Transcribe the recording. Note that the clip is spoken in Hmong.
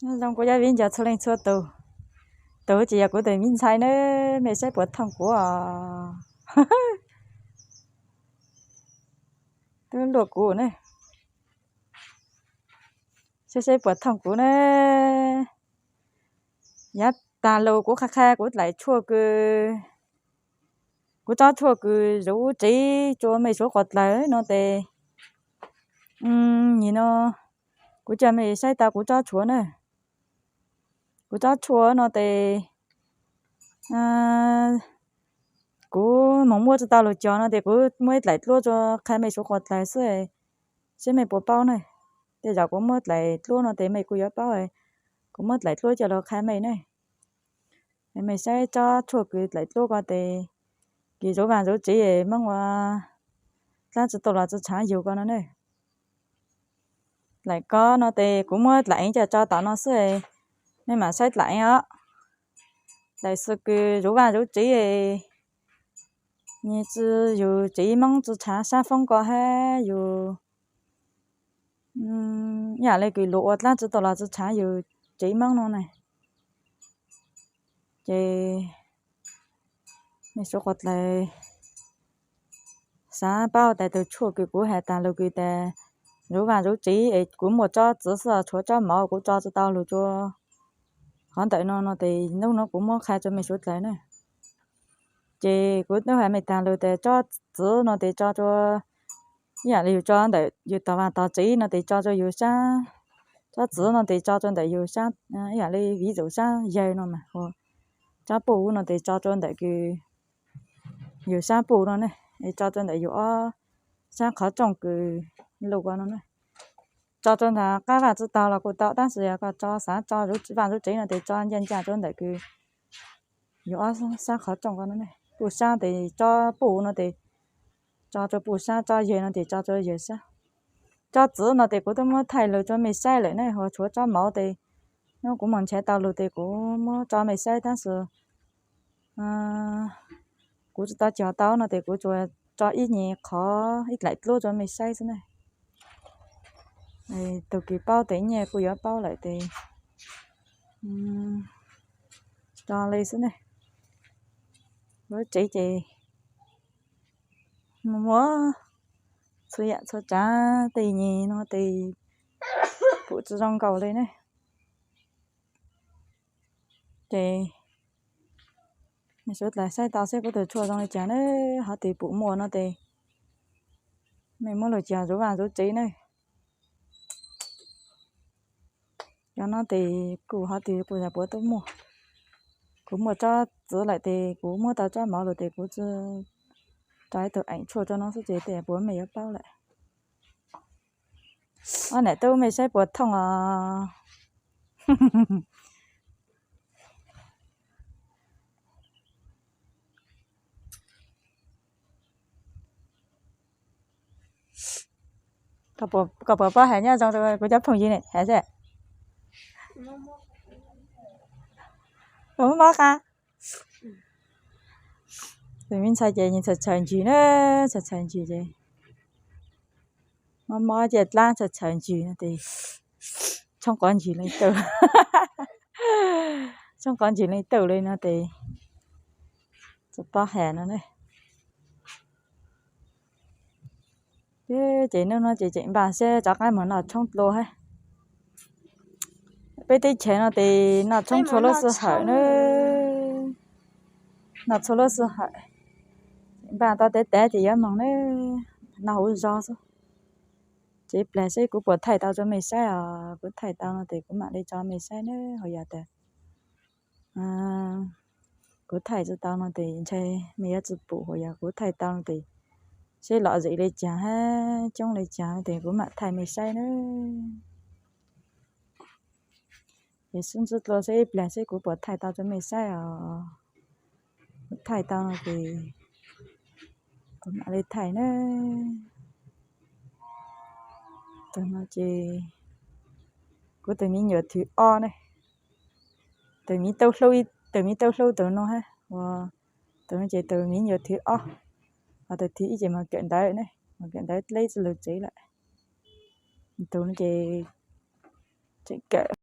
Nyob zoo kuv cov viv ncaus txhua leej txhua tus. Tus ces yog kuv tus me ntxhais na, mej saib puas thooj kuv os. Twb luaj kuv na. Saib saib puas thooj kuv na. Yav tag los kuv qha qha kuv dlaim tshuaj kws, kuv tsob tshuaj kws zuv tsev rua mej suav quas dlawg no tes, nim no kuv coj mej saib tau kuv tsob tshuaj na. Kuv tsob tshuaj no tes kuv moog muab tsi tau lug cog no tes kuv muab ib dlaim dluab rua qha mej suav quas dlawg xwb, saib mej puas paub na. Tej zaum kuv muab dlaim dluab no tes mej kuj yuav paub, kuv muab dlaim dluab coj lug qha mej na. Mej saib tsob tshuaj kws dlaim dluab ko tes, kws zuv vaaj zuv tsev Moob ua dlaab tsi tau los tsi tshaav yug ko no ne. Dlaim ko no tes kuv muab dlaim coj tso tom no xwb, mej mam saib dlaim os. Dlaim xwb kws zuv vaaj zuv tsev, nyias tsi yug tsev Moob tsi tshaav saab foob ko hab yug ib yam le kws luas ua dlaab tsi tau los tsi tshaav yug tsev Moob no na. Ces mej suav quas dlawg xaav paub tas tug tshuaj kws kuv has tas lug kws tas zuv vaaj zuv tsev es kuv muaj tsob txiv xwb, tshuav tsob mov kuv tso tsi tau lug rua qhov ntawm no no tes hnub no kuv muab qha rua mej suav dlawg na. Ces kuv twb has mej tas lug tas tsob txiv no tes tso rua ib yam li yug tso ntawm yug tog vaaj tog tsev no tes tso rua yug saab, tsob txiv no tes tso rua ntawm yug saab, ib yam li ví dụ saab yawg no mas, tsob puj no tes tso rua ntawm kws yug saab puj no ne, tso rua ntawm yug ob saab qhov rooj kws lug ko no ne. Tso rua ntawm qab vaj tsi tau los kuj tau, tab sis yog koj tso xaav tso zuv vaaj zuv tsev no tes tso ncaj ncaj rua ntawm kws yug ob saab qhov rooj ko no ne. Puj saab tes tsob puj no tes tso rua puj saab, tsob yawg no tes tso rua yawg saab. Tsob txiv no tes kuv twb muab thaij lug rua mej saib lawm ne, ho tshuav tsob mov tes hnub kuv moog nrhav tau lug tes kuv muab tso mej saib tab sis kuv tsi tau cog tau no tes kuv tsuas tso ib nyuag qhov ib dlaim dluab rua mej saib xwb na. Tug kws paub tes nyiaj kuj yuav paub lawm tes tso le xwb ne. Lub tsev ces muaj txhua yam txhua tsav, tej nyuag no tes pum tsi zoo nkaus le ne. Ces mej suav dlawg saib tau seb kuv tug tshuaj zoo le caag na, hov twg pum muaj no tes mej muab lug cog zuv vaaj zuv tsev na. Cov no tes kuj hov twg kuj yog puav tub muaj. Kuv muaj tsob txiv lawm tes kuv muab tau tsob mov lug tes kuv tsi tso ib tug eem tshuaj rua no xwb ces tej puav mej yuav paub lawm. Ob nam tub mej saib puas thooj os. Koj puas paub has nyob zoo rua kuv cov phooj ywg ne has seb. Puas mob mob qab? Tus me ntxhais ces nws txhawm txhawm ntsis na, txhawm txhawm ntsis ces mob mob ces dlaab txhawm txhawm ntsis no tes tshoob qhov ntsis leej twg, tshoob qhov ntsis leej twg le no tes tsi paub has no ne. Ces hnub no ces tseem npaj seb rov qab moog noj tshoob dlua hab. Peb teb chaws no tes noj tshoob txhua lub sij hawm na, noj txhua lub sij hawm. Npaj tau tav tav ces yuav moog na, noj huv zog xwb. Ces plag seb kuv puas thaij tau rua mej saib os, kuv thaij tau no tes kuv mam li tso mej saib na, ho yog tas kuv thaij tsi tau no tes ntshai mej yuav tsi pum, ho yog kuv thaij tau no tes seb lom zem le caag hab coob le caag no tes kuv mam thaij mej saib na. Ces sib ntsib dlua seb ib plag seb kuv puas thaij tau rua mej saib os. Kuv thaij tau no ces kuv mam li thaij na. Tug no ces kuv tug miv nyuas thwv ob ne. Tug miv tau hlub, tug miv tau hlub tug no hab, tug no ces tug miv nyuas thwv ob, ho tug thwv ib ces moog kawm ntawv ne, moog kawm ntawv dleb tsi lug tsev lawm. Tug no ces tseem kawm